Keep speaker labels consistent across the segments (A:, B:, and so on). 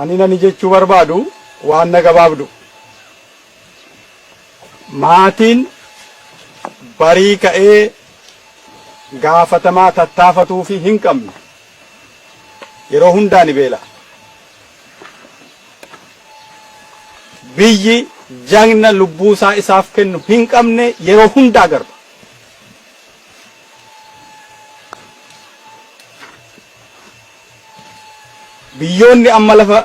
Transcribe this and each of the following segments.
A: Ani nani jechuu barbaadu waan na gabaabdu. Maatiin barii ka'ee gaafatamaa tattaafatuufi hin qabne yeroo hundaa ni beela'a. Biyyi jagna lubbuusaa isaaf kennu hin qabne yeroo hundaa garba. Biyyoonni amma lafa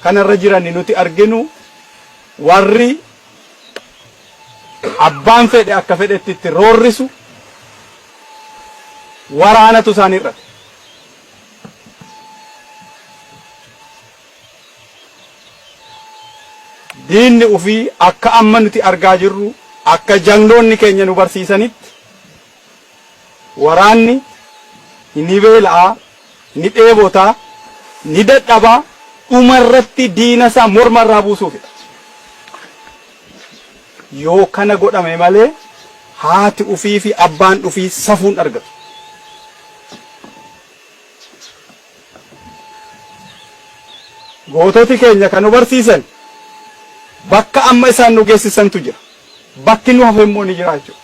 A: kanarra jiran nuti arginu warri abbaan fedhe akka fedhetti itti roorrisu waraanatu isaan hir'ate. Diinni ufii akka amma nuti argaa jirru akka jagnoonni keenya nu barsiisanitti waraanni ni beela'a, ni dheebota, ni dadhaba, dhuma irratti diina isaa morma irraa buusuufidha. Yoo kana godhame malee haati ufii fi abbaan ufii safuun argatu. Goototi keenya kan nu barsiisan bakka amma isaan nu geessisantu jira. Bakki nu hafe immoo ni jira jechuudha.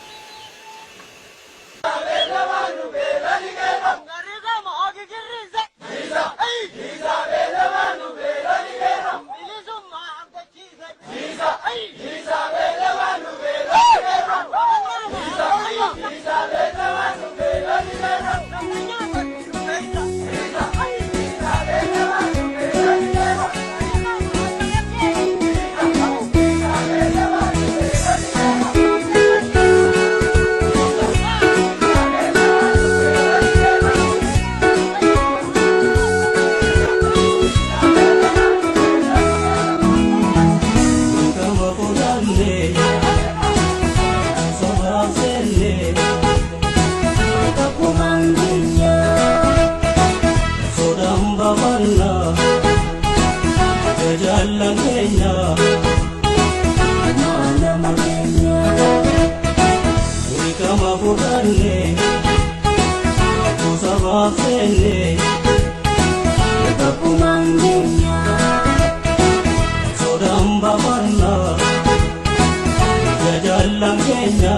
B: Dirqama fudhanne sobaaf seenne takkumaan keenya sodaan bafanna jajaallan keenya nama keenya dirqama fudhanne sabaaf seenne takkumaan keenya sodaan bafanna jajaallan keenya.